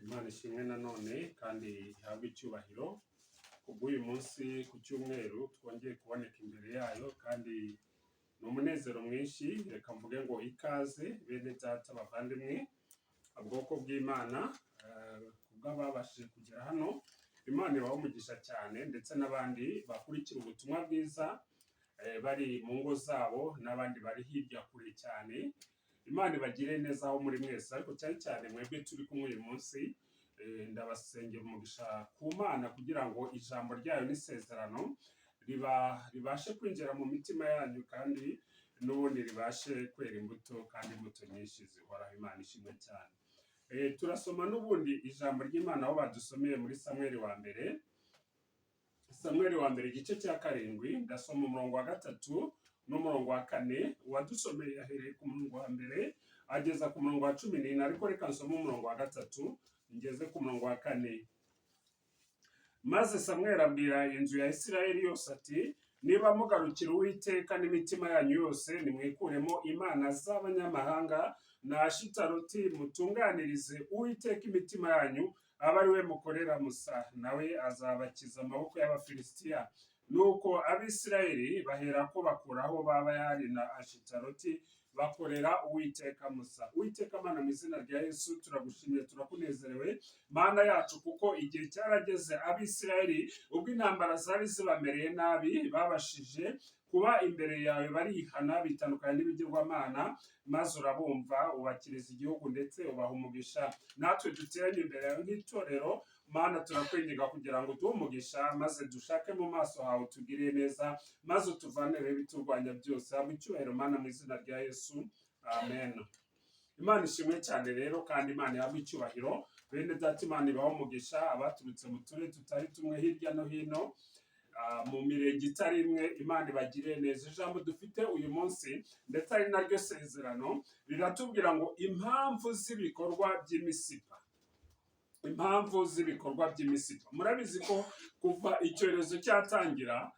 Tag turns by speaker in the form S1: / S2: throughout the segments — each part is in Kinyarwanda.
S1: Imana ishimwe nanone kandi ihabwe icyubahiro kubw'uyu munsi ku cyumweru twongeye kuboneka imbere yayo, kandi ni umunezero mwinshi. Reka mvuge ngo ikaze bene data, bavandimwe, ubwoko bw'Imana, kubw'ababashije kugera hano, Imana ibahe umugisha cyane, ndetse n'abandi bakurikira ubutumwa bwiza bari mu ngo zabo n'abandi bari hirya kure cyane. Imana ibagire neza aho muri mwese, ariko cyane cyane mwebwe turi kumwe uyu munsi, ndabasengera umugisha ku Mana kugira ngo ijambo ryayo n'isezerano ribashe kwinjira mu mitima yanyu, kandi n'ubundi ribashe kwera imbuto, kandi imbuto nyinshi zihoraho. Imana ishimwe cyane. Turasoma n'ubundi ijambo ry'Imana aho badusomeye muri Samweli wa mbere, Samweli wa mbere igice cya 7. Ndasoma umurongo wa 3 n'umurongo wa 4. Uwadusomeye yahereye ku murongo wa 1 ageza ku murongo wa 14, ariko reka nsome umurongo wa 3 ngeze ku murongo wa 4. Maze Samweli abwira inzu ya Isirayeli yose ati: "Niba mugarukira Uwiteka n'imitima yanyu yose, nimwikuremo imana z'abanyamahanga na Ashitaroti, mutunganirize Uwiteka imitima yanyu, abe ari we mukorera musa, nawe azabakiza amaboko y'Abafilisitiya." Nuko Abisirayeli baherako bakuraho ba Bayali na Ashitaroti, bakorera Uwiteka musa. Uwiteka Mana, mu izina rya Yesu turagushimiye, turakunezerewe Mana yacu, kuko igihe cyarageze Abisirayeli, ubwo intambara zari zibamereye nabi, babashije kuba imbere yawe, barihana, bitandukanya n'ibigirwamana, maze urabumva, ubakiriza igihugu, ndetse ubaha umugisha. Natwe duteranye imbere yawe nk'itorero, Mana, turakwinginga kugira ngo uduhe umugisha, maze dushake mu maso hawe, utugirire neza, maze utuvaneho ibiturwanya byose. Habwa icyubahiro Mana, mu izina rya Yesu, amen. Imana ishimwe cyane rero, kandi Imana ihabwe icyubahiro. Bene data, Imana ibahe umugisha, abaturutse mu turere tutari tumwe hirya no hino, mu mirenge itari imwe, Imana ibagirire neza. Ijambo dufite uyu munsi, ndetse ari naryo sezerano, riratubwira ngo impamvu z'ibikorwa by'imisipa. Impamvu z'ibikorwa by'imisipa. Murabizi ko kuva icyorezo cyatangira,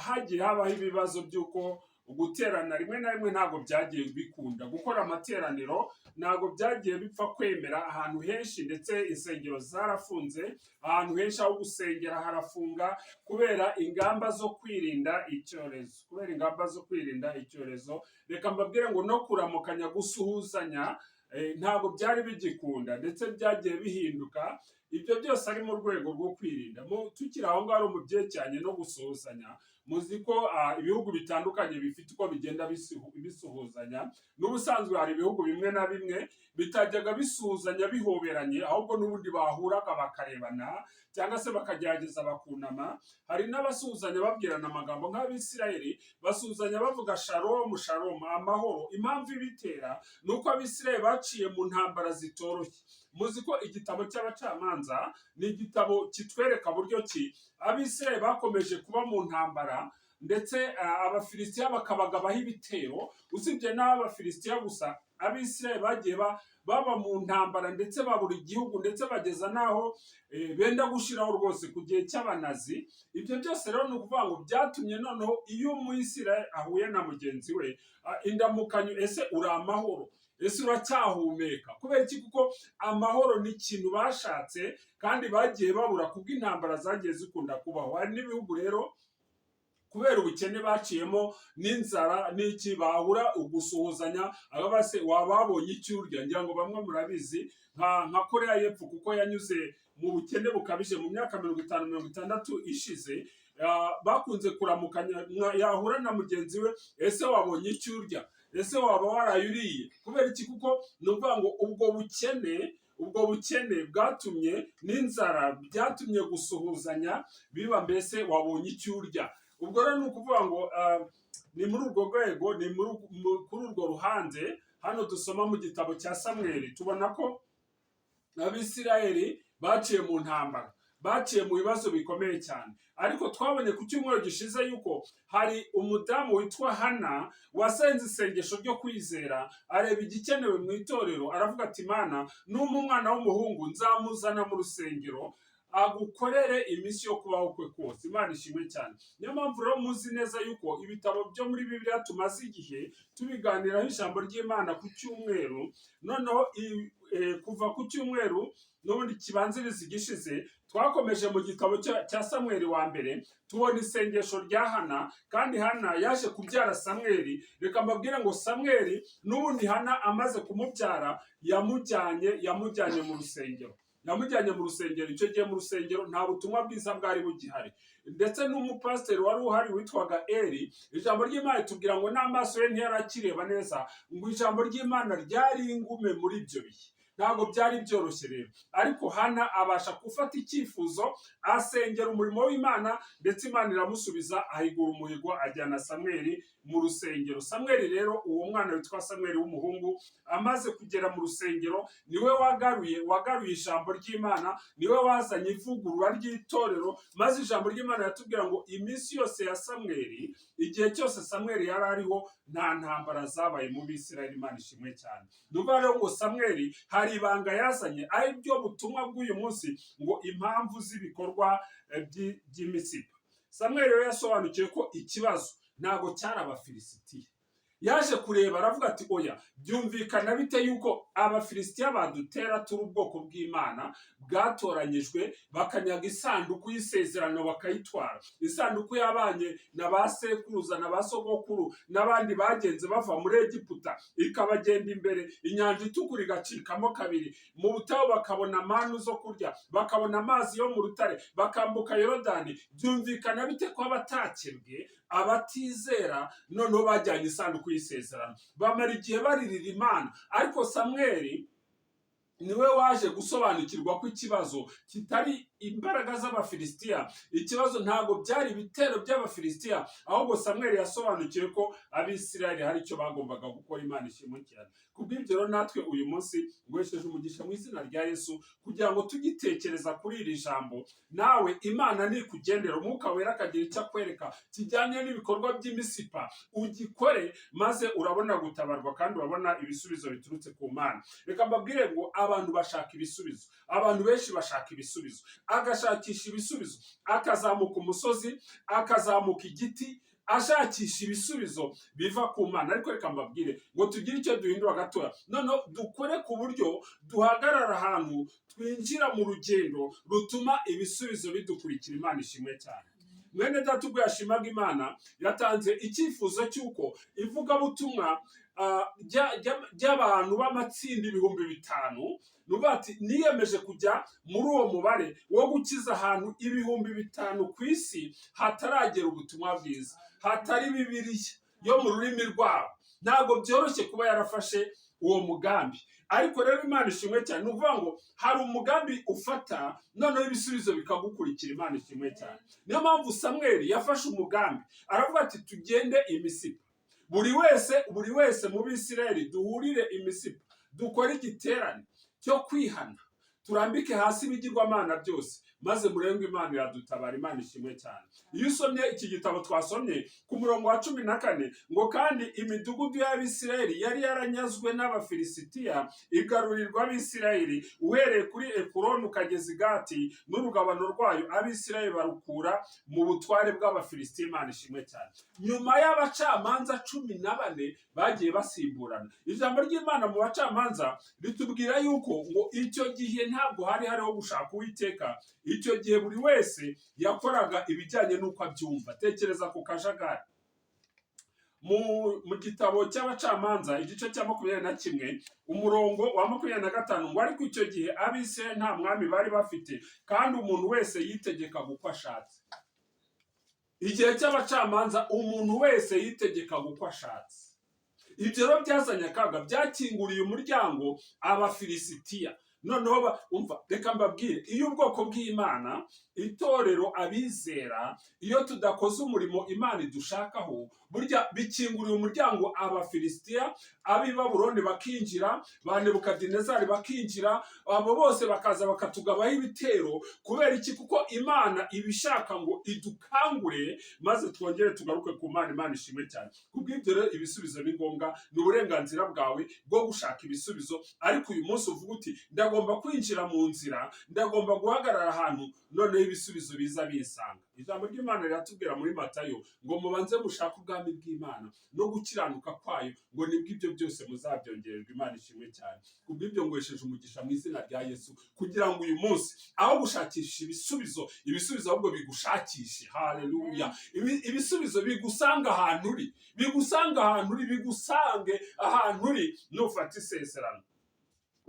S1: hagiye habaho ibibazo by'uko guterana rimwe na rimwe ntabwo byagiye bikunda. Gukora amateraniro ntabwo byagiye bipfa kwemera ahantu henshi, ndetse insengero zarafunze, ahantu henshi aho gusengera harafunga kubera ingamba zo kwirinda icyorezo, kubera ingamba zo kwirinda icyorezo. Reka mbabwire ngo no kuramukanya, gusuhuzanya, ntabwo byari bigikunda, ndetse byagiye bihinduka. Ibyo byose ari mu rwego rwo kwirinda. Tukiri aho ngaho mu byerekeranye no gusuhuzanya, muzi ko ibihugu bitandukanye bifite uko bigenda bisuhuzanya. N'ubusanzwe hari ibihugu bimwe na bimwe bitajyaga bisuhuzanya bihoberanye, ahubwo n'ubundi bahuraga bakarebana cyangwa se bakagerageza bakunama. Hari n'abasuhuzanya babwirana amagambo nk'Abisirayeli, basuhuzanya bavuga "Shalom, shalom", amahoro. Impamvu ibitera ni uko Abisirayeli baciye mu ntambara zitoroshye. Muzi ko igitabo cy'Abacamanza ni igitabo kitwereka buryo ki Abisirayeli bakomeje kuba mu ntambara, ndetse Abafilisitiya bakabagabaho ibitero. Usibye n'Abafilisitiya gusa, Abisirayeli bagiye baba mu ntambara, ndetse babura igihugu, ndetse bageza n'aho benda gushiraho rwose ku gihe cy'Abanazi. Ibyo byose rero ni ukuvuga ngo byatumye noneho iyo Umuyisirayeli ahuye na mugenzi we, indamukanyo: "Ese uri amahoro? Ese uracyahumeka?" Kubera iki? Kuko amahoro ni ikintu bashatse kandi bagiye babura kubw'intambara zagiye zikunda kubaho. Hari n'ibihugu rero, kubera ubukene baciyemo n'inzara n'iki, bahura ugusuhuzanya aba se waba wabonye icyo urya? Ngira ngo bamwe murabizi, nka Korea y'Epfo, kuko yanyuze mu bukene bukabije mu myaka 50, 60 ishize, bakunze kuramukanya, yahura na mugenzi we: "Ese wabonye icyo urya? Ese waba waraye uriye?" Kubera iki? Kuko ni ukuvuga ngo ubwo bukene bwatumye n'inzara, byatumye gusuhuzanya biba mbese wabonye icyo urya? Ubwo rero ni ukuvuga ngo ni muri urwo rwego, ni kuri urwo ruhande hano dusoma mu gitabo cya Samweli, tubona ko Abisirayeli baciye mu ntambara, baciye mu bibazo bikomeye cyane. Ariko twabonye ku cyumweru gishize yuko hari umudamu witwa Hana wasenze isengesho ryo kwizera, areba igikenewe mu itorero, aravuga ati: "Mana, numpa umwana w'umuhungu nzamuzana mu rusengero." agukorere iminsi yo kubaho kwe kose. Imana ishimwe cyane. Niyo mpamvu rero muzi neza yuko ibitabo byo muri Bibiliya tumaze igihe tubiganiraho ijambo ry'Imana ku cyumweru. Noneho kuva ku cyumweru n'ubundi kibanziriza igishize, twakomeje mu gitabo cya Samweli wa mbere, tubona isengesho rya Hana, kandi Hana yaje kubyara Samweli. Reka mbabwire ngo Samweli n'ubundi Hana amaze kumubyara yamujyanye mu rusengero, yamujyanye mu rusengero. Icyo gihe mu rusengero nta butumwa bwiza bwari bugihari, ndetse n'umupasiteri wari uhari witwaga Eri, ijambo ry'Imana ritubwira ngo n'amaso ye ntiyari akireba neza, ngo ijambo ry'Imana ryari ingume muri ibyo bihe. Ntabwo byari byoroshye rero, ariko Hana abasha gufata icyifuzo, asengera umurimo w'Imana, ndetse Imana iramusubiza, ahigura umuhigo, ajyana Samweli mu rusengero. Samweli rero, uwo mwana witwa Samweli w'umuhungu, amaze kugera mu rusengero, niwe wagaruye ijambo ry'Imana, niwe wazanye ivugurura ry'itorero. Maze ijambo ry'Imana yatubwira ngo iminsi yose ya Samweli, igihe cyose Samweli yari ariho, nta ntambara zabaye mu Bisirayeli. Imana ishimwe cyane. Ni rero ngo Samweli hari ibanga yazanye, ari byo butumwa bw'uyu munsi, ngo impamvu z'ibikorwa by'Imisipa. Samweli rero yasobanukiwe ko ikibazo ntabwo cyari Abafilisitiya. Yaje kureba aravuga ati: "Oya, byumvikana bite yuko Abafilisitiya badutera turi ubwoko bw'Imana bwatoranyijwe, bakanyaga isanduku y'isezerano bakayitwara, isanduku yabanye na ba sekuruza na ba sogokuru n'abandi bagenze bava muri Egiputa, ikabagenda imbere, inyanja Itukura igacikamo kabiri, mu butayu bakabona manu zo kurya, bakabona amazi yo mu rutare, bakambuka Yorodani? Byumvikana bite ko abatakebwe, abatizera, noneho bajyanye isanduku y'isezerano?" Bamara igihe baririra Imana, ariko Samweli niwe waje gusobanukirwa ko ikibazo kitari imbaraga z'Abafilisitiya, ikibazo ntabwo byari ibitero by'Abafilisitiya, ahubwo Samweli yasobanukiwe ko Abisirayeli hari icyo bagombaga gukora. Imana ishimwe cyane. Kubw'ibyo rero natwe uyu munsi nguhesheje umugisha mu izina rya Yesu, kugira ngo tugitekereza kuri iri jambo, nawe Imana nikugendera, Umwuka Wera akagira icyo akwereka kijyanye n'ibikorwa by'Imisipa, ugikore, maze urabona gutabarwa kandi urabona ibisubizo biturutse ku Mana. Reka mbabwire ngo abantu bashaka ibisubizo, abantu benshi bashaka ibisubizo, agashakisha ibisubizo, akazamuka umusozi, akazamuka igiti, ashakisha ibisubizo biva ku Mana. Ariko reka mbabwire ngo tugire icyo duhindura gatoya, noneho dukore ku buryo duhagarara ahantu twinjira mu rugendo rutuma ibisubizo bidukurikira. Imana ishimwe cyane. Mwene data ubwo yashimaga Imana, yatanze icyifuzo cy'uko ivugabutumwa ry'abantu b'amatsinda 5000, ni ukuvuga ati: "Niyemeje kujya muri uwo mubare wo gukiza ahantu 5000 ku isi hataragera ubutumwa bwiza, hatari Bibiliya yo mu rurimi rwabo." Ntabwo byoroshye kuba yarafashe uwo mugambi, ariko rero Imana ishimwe cyane. Ni ukuvuga ngo hari umugambi ufata, noneho ibisubizo bikagukurikira. Imana ishimwe cyane. Niyo mpamvu Samweli yafashe umugambi, aravuga ati: "Tugende Imisipa, buri wese, buri wese mu Bisirayeli, duhurire Imisipa, dukore igiterane cyo kwihana, turambike hasi ibigirwamana byose, maze murengwe Imana iradutabara." Imana ishimwe cyane. Iyo usomye iki gitabo twasomye ku murongo wa 14, ngo: "Kandi imidugudu y'Abisirayeli yari yaranyazwe n'Abafilisitiya igarurirwa Abisirayeli, uhereye kuri Ekuroni ukageza i Gati n'urugabano rwayo, Abisirayeli barukura mu butware bw'Abafilisitiya." Imana ishimwe cyane. Nyuma y'abacamanza 14 bagiye basimburana, ijambo ry'Imana mu Bacamanza ritubwira yuko ngo icyo gihe ntabwo hari hariho gushaka Uwiteka. Icyo gihe buri wese yakoraga ibijyanye n'uko abyumva. Tekereza ku kajagari. Mu gitabo cy'Abacamanza, igice cya 21, umurongo wa 25, ngo: "Ariko icyo gihe Abisirayeli nta mwami bari bafite, kandi umuntu wese yitegekaga uko ashatse." Igihe cy'abacamanza umuntu wese yitegekaga uko ashatse. Ibyo rero byazanye akaga, byakinguriye umuryango Abafilisitiya. Noneho umva, reka mbabwire, iyo ubwoko bw'Imana, itorero, abizera, iyo tudakoze umurimo Imana idushakaho, burya bikinguriye umuryango Abafilisitiya, ab'i Babuloni bakinjira, ba Nebukadinezari bakinjira, abo bose bakaza bakatugabaho ibitero. Kubera iki? Kuko Imana iba ishaka ngo idukangure, maze twongere tugaruke ku Mana. Imana ishimwe cyane. Kubw'ibyo rero ibisubizo ni ngombwa, ni uburenganzira bwawe bwo gushaka ibisubizo, ariko uyu munsi uvuga uti: "Ndagushimira Imana ko Ndagomba kwinjira mu nzira, ndagomba guhagarara ahantu, noneho ibisubizo biza binsanga. Ijambo ry'Imana riratubwira muri Matayo ngo mubanze mushake ubwami bw'Imana no gukiranuka kwayo, ngo nibwo ibyo byose muzabyongererwa. Imana ishimwe cyane. Kubw'ibyo ngwesheje umugisha mu izina rya Yesu, kugira ngo uyu munsi aho gushakisha ibisubizo, ibisubizo ahubwo bigushakishe. Haleluya! Ibisubizo bigusanga ahantu uri, bigusanga ahantu uri, bigusange ahantu uri nufata isezerano.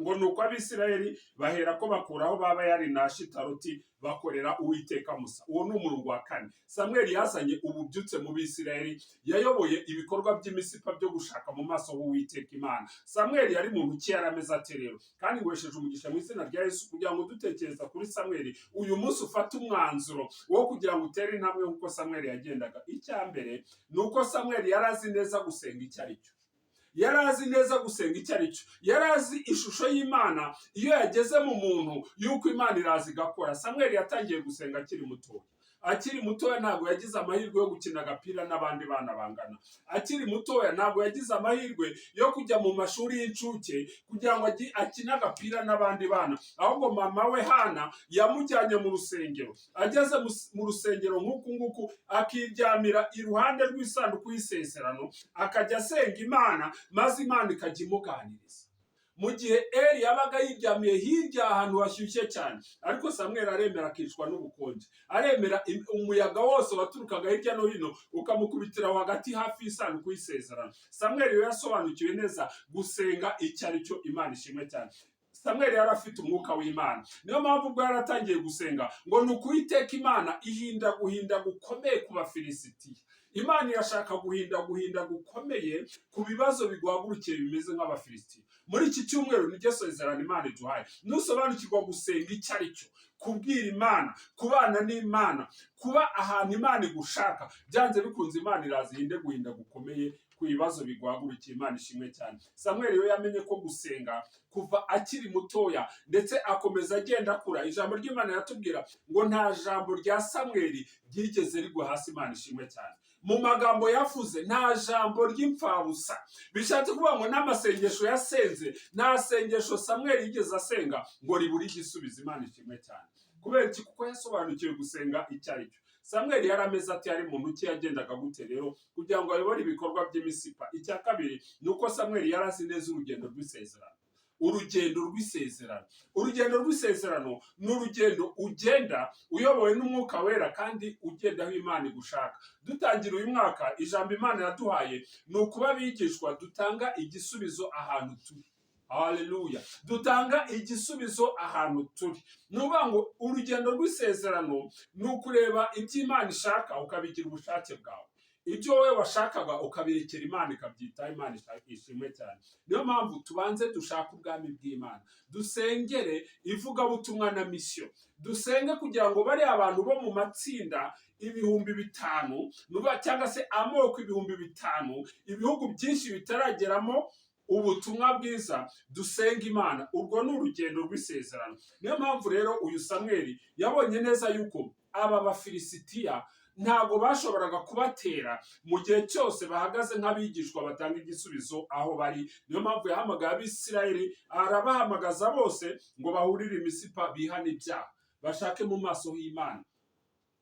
S1: Ngo ni uko Abisirayeli bahera ko bakuraho baba yari na Ashitaroti, bakorera Uwiteka musa. Uwo ni umurongo wa kane. Samweli yazanye ububyutse mu Bisirayeli, yayoboye ibikorwa by'imisipa byo gushaka mu maso h'Uwiteka Imana. Samweli yari muntu ki? Yari ameze ate rero? Kandi ngwesheje umugisha mu izina rya Yesu kugira ngo dutekereza kuri Samweli uyu munsi, ufate umwanzuro wo kugira ngo utere intambwe nk'uko Samweli yagendaga. Icya mbere ni uko Samweli yari azi neza gusenga icyo ari cyo. Yari azi neza gusenga icyo ari cyo. Yari azi ishusho y'Imana iyo yageze mu muntu, yuko Imana iraza igakora. Samweli yatangiye gusenga akiri mutoya. Akiri mutoya ntabwo yagize amahirwe yo gukina agapira n'abandi bana bangana. Akiri mutoya ntabwo yagize amahirwe yo kujya mu mashuri y'incuke kugira ngo akine agapira n'abandi bana, ahubwo mama we Hana yamujyanye mu rusengero. Ageze mu rusengero nk'uku nguku, akiryamira iruhande rw'isanduku y'isezerano, akajya asenga Imana, maze Imana ikajya imuganiriza mu gihe Eli yabaga yiryamiye hirya ahantu hashyushye cyane. Ariko Samweli aremera akicwa n'ubukonje, aremera umuyaga wose waturukaga hirya no hino ukamukubitira hagati hafi y'isanduku y'isezerano. Samweli rero yasobanukiwe neza gusenga icyo ari cyo. Imana ishimwe cyane. Samweli yari afite umwuka w'Imana, niyo mpamvu ubwo yari atangiye gusenga, ngo ni ukuwiteka Imana ihinda guhinda gukomeye ku Bafilisitiya. Imana irashaka guhinda guhinda gukomeye ku bibazo biguhagurukiye bimeze nk'Abafilisitiya. Muri iki cyumweru niryo sezerano Imana iduhaye. Nusobanukirwa gusenga icyo ari cyo, kubwira Imana, kubana n'Imana, kuba ahantu Imana igushaka, byanze bikunze Imana iraza ihinde guhinda gukomeye ku bibazo biguhagurukiye. Imana ishimwe cyane. Samweli we yamenye ko gusenga kuva akiri mutoya, ndetse akomeza agenda akura. Ijambo ry'Imana riratubwira ngo nta jambo rya Samweli ryigeze rigwa hasi. Imana ishimwe cyane. Mu magambo yavuze nta jambo ry'imfabusa. Bishatse kuvuga ngo n'amasengesho yasenze, nta sengesho Samweli yigeze asenga ngo ribure igisubizo. Imana ishimwe cyane. Kubera iki? Kuko yasobanukiwe gusenga icyo ari cyo. Samweli yari ameze ati? Yari muntu ki? Yagendaga gute rero kugira ngo ayobore ibikorwa by'imisipa? Icya kabiri ni uko Samweli yari azi neza urugendo rw'isezerano. Urugendo rw'isezerano, urugendo rw'isezerano ni urugendo ugenda uyobowe n'Umwuka Wera kandi ugenda aho Imana igushaka. Dutangira uyu mwaka, ijambo Imana yaduhaye ni ukuba abigishwa dutanga igisubizo ahantu turi. Haleluya! Dutanga igisubizo ahantu turi. Ni ukuvuga ngo urugendo rw'isezerano ni ukureba ibyo Imana ishaka ukabigira ubushake bwawe, ibyo wowe washakaga ukabirekera Imana ikabyitaho. Imana ishimwe cyane. Niyo mpamvu tubanze dushake ubwami bw'Imana, dusengere ivugabutumwa na mission, dusenge kugira ngo bariya abantu bo mu matsinda 5000 cyangwa se amoko 5000, ibihugu byinshi bitarageramo ubutumwa bwiza, dusenga Imana. Urwo ni urugendo rw'isezerano. Niyo mpamvu rero uyu Samweli yabonye neza yuko aba Bafilisitiya ntabwo bashoboraga kubatera mu gihe cyose bahagaze nk'abigishwa batanga igisubizo aho bari. Niyo mpamvu yahamagaye Abisirayeli, arabahamagaza bose ngo bahurire imisipa, bihane ibyaha, bashake mu maso h'Imana.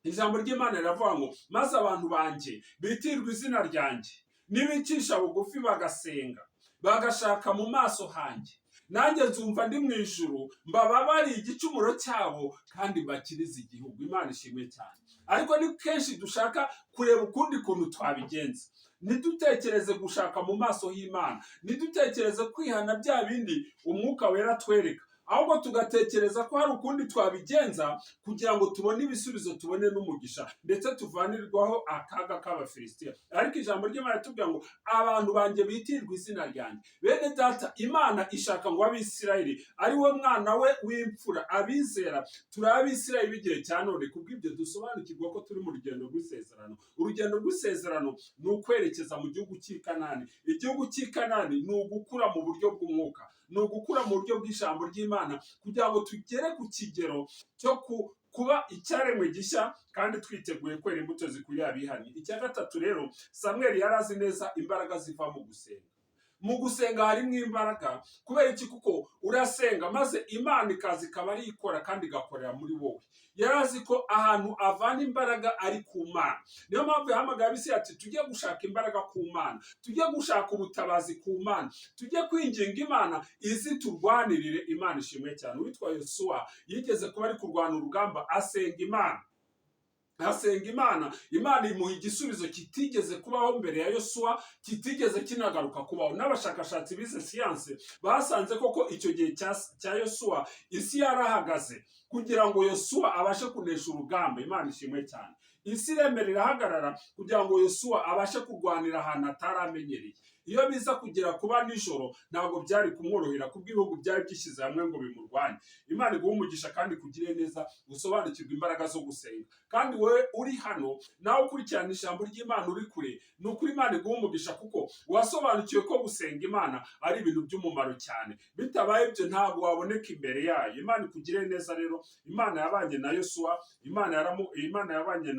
S1: Ijambo ry'Imana riravuga ngo maze abantu banjye bitirwa izina ryanjye nibicisha bugufi, bagasenga, bagashaka mu maso hanjye, nanjye nzumva ndi mu ijuru, mbababariye igicumuro cyabo kandi mbakirize igihugu. Imana ishimwe cyane. Ariko ni kenshi dushaka kureba ukundi kuntu twabigenza, ntidutekereze gushaka mu maso h'Imana, ntidutekereze kwihana bya bindi Umwuka Wera atwereka, ahubwo tugatekereza ko hari ukundi twabigenza kugira ngo tubone ibisubizo, tubone n'umugisha, ndetse tuvanirwaho akaga k'Abafilisitiya. Ariko ijambo ry'Imana ritubwira ngo abantu banjye bitirwa izina ryanjye. Bene Data, Imana ishaka ngo Abisirayeli, ari we mwana we w'imfura, abizera turi Abisirayeli b'igihe cya none. Kubw'ibyo dusobanukirwa ko turi mu rugendo rw'isezerano. Urugendo rw'isezerano ni ukwerekeza mu gihugu cy'i Kanani. Igihugu cy'i Kanani ni ugukura mu buryo bw'umwuka, ni ugukura mu buryo bw'ijambo ry'Imana, kugira ngo tugere ku kigero cyo kuba icyaremwe gishya kandi twiteguye kwera imbuto zikwiriye abihannye. Icya gatatu rero, Samweli yari azi neza imbaraga ziva mu gusenga. Mu gusenga harimo imbaraga. Kubera iki? Kuko urasenga maze Imana ikaza ikaba ari ikora kandi igakorera muri wowe. Yari azi ko ahantu avana imbaraga ari ku Mana. Niyo mpamvu yahamagaye Abisirayeli ati: "Tujye gushaka imbaraga ku Mana, tujye gushaka ubutabazi ku Mana, tujye kwinginga Imana izi turwanirire." Imana ishimwe cyane. Uwitwa Yosuwa yigeze kuba ari kurwana urugamba, asenga Imana, asenga Imana, Imana imuha igisubizo kitigeze kubaho mbere ya Yosuwa, kitigeze kinagaruka kubaho. N'abashakashatsi bize siyanse basanze koko icyo gihe cya Yosuwa isi yarahagaze kugira ngo Yosuwa abashe kunesha urugamba. Imana ishimwe cyane. Isi iremera irahagarara kugira ngo Yosuwa abashe kurwanira ahantu ataramenyereye. Iyo biza kugera kuba nijoro, ntabwo byari kumworohera, kubw'ibihugu byari byishyize hamwe ngo bimurwanye. Imana iguhe umugisha kandi kugire neza, usobanukirwe imbaraga zo gusenga. Kandi wowe uri hano nawe ukurikirana ijambo ry'Imana uri kure, ni ukuri Imana iguhe umugisha, kuko wasobanukiwe ko gusenga Imana ari ibintu by'umumaro cyane. Bitabaye ibyo, ntabwo waboneka imbere yayo. Imana ikugire neza rero. Imana yabanye na Yosuwa, Imana yabanye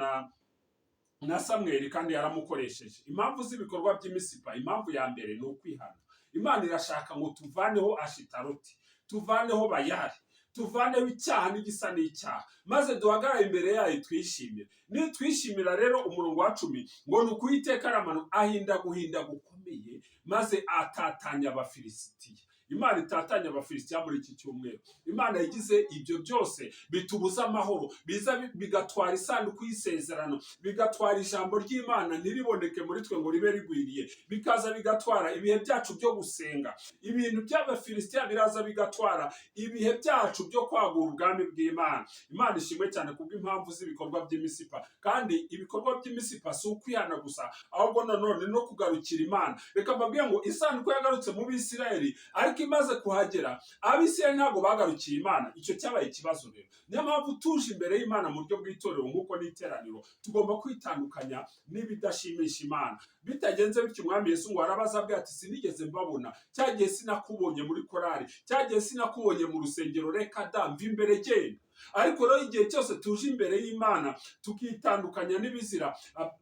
S1: na Samweli kandi yaramukoresheje. Impamvu z'ibikorwa by'Imisipa: impamvu ya mbere ni ukwihana. Imana irashaka ngo tuvaneho Ashitaroti, tuvaneho Bayari, tuvaneho icyaha n'igisa n'icyaha, maze duhagarare imbere yayo twishimire. Nitwishimira rero, umurongo wa 10 ngo ni ukuwiteka aramanuka ahinda guhinda gukomeye, maze atatanya Abafilisitiya. Imana itatanya Abafilisitiya muri iki cyumweru. Imana yagize ibyo byose bitubuza amahoro, biza bigatwara isanduku y'isezerano, bigatwara ijambo ry'Imana ntiriboneke muri twe ngo ribe rigwiriye, bikaza bigatwara ibihe byacu byo gusenga. Ibintu by'Abafilisitiya biraza bigatwara ibihe byacu byo kwagura ubwami bw'Imana. Imana ishimwe cyane kubw'impamvu z'ibikorwa by'Imisipa. Kandi ibikorwa by'Imisipa si ukwihana gusa, ahubwo nanone no kugarukira Imana. Reka mbabwire ngo isanduku yagarutse mu Bisirayeli, ariko imaze kuhagera Abisirayeli ntabwo bagarukiye Imana. Icyo cyabaye ikibazo rero. Niyo mpamvu tuje imbere y'Imana mu buryo bw'itorero nk'uko n'iteraniro, tugomba kwitandukanya n'ibidashimisha Imana. Bitagenze bityo, Umwami Yesu ngo arabaza abwira ati: "Sinigeze mbabona cya gihe, sinakubonye muri korari cya gihe, sinakubonye mu rusengero, reka da, mva imbere, genda." Ariko rero igihe cyose tuje imbere y'Imana tukitandukanya n'ibizira,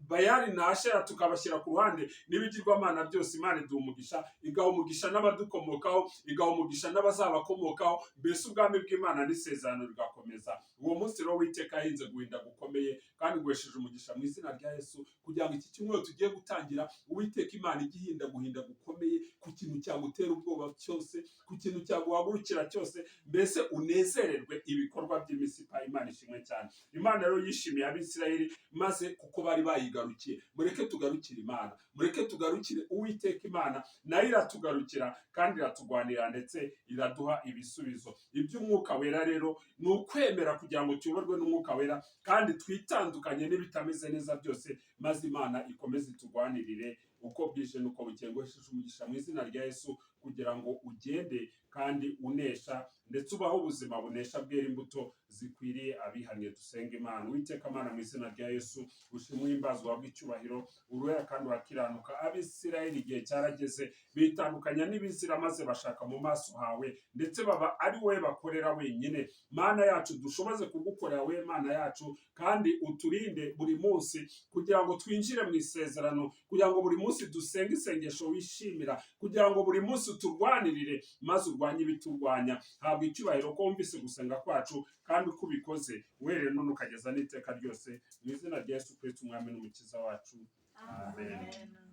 S1: Bayari na Ashera tukabashyira ku ruhande n'ibigirwamana byose, Imana iduha umugisha, igaha umugisha n'abadukomokaho, igaha umugisha n'abazabakomokaho, mbese ubwami bw'Imana n'isezerano rigakomeza. Uwo munsi rero Uwiteka yahinze guhinda gukomeye. Kandi nguhesheje umugisha mu izina rya Yesu, kugira ngo iki cyumweru tugiye gutangira, Uwiteka Imana ijye ihinda guhinda gukomeye ku kintu cyagutera ubwoba cyose, ku kintu cyaguhagurukira cyose, mbese unezererwe ibikorwa by'Imisipa. Imana ishimwe cyane. Imana rero yishimiye Abisirayeli maze kuko bari bayigarukiye. Mureke tugarukire Imana, mureke tugarukire Uwiteka Imana, nayo iratugarukira kandi iratugwanira, ndetse iraduha ibisubizo. Iby'Umwuka Wera rero ni ukwemera kugira ngo tuyoborwe n'Umwuka Wera kandi twitandukanye n'ibitameze neza byose, maze Imana ikomeze itugwanirire uko bwije n'uko bukeye. Nguhesheje umugisha mu izina rya Yesu kugira ngo ugende kandi unesha, ndetse ubaho ubuzima bunesha, bwera imbuto zikwiriye abihannye. Dusenga Imana. Uwiteka Mana, mu izina rya Yesu, ushimwe, uhimbazwe, uhabwe icyubahiro, uruhera kandi urakiranuka. Abisirayeli igihe cyarageze bitandukanya n'ibizira, maze bashaka mu maso hawe, ndetse baba ari wowe bakorera wenyine. Mana yacu, dushoboze kugukorera we Mana yacu, kandi uturinde buri munsi kugira ngo twinjire mu isezerano, kugira ngo buri munsi dusenge isengesho wishimira, kugira ngo buri munsi uturwanirire maze urwanye ibiturwanya. Habwa icyubahiro ko wumvise gusenga kwacu kandi uko ubikoze uhereye none ukageza n'iteka ryose, mu izina rya Yesu Kristo, Umwami n'Umukiza wacu, amen.
S2: Amen.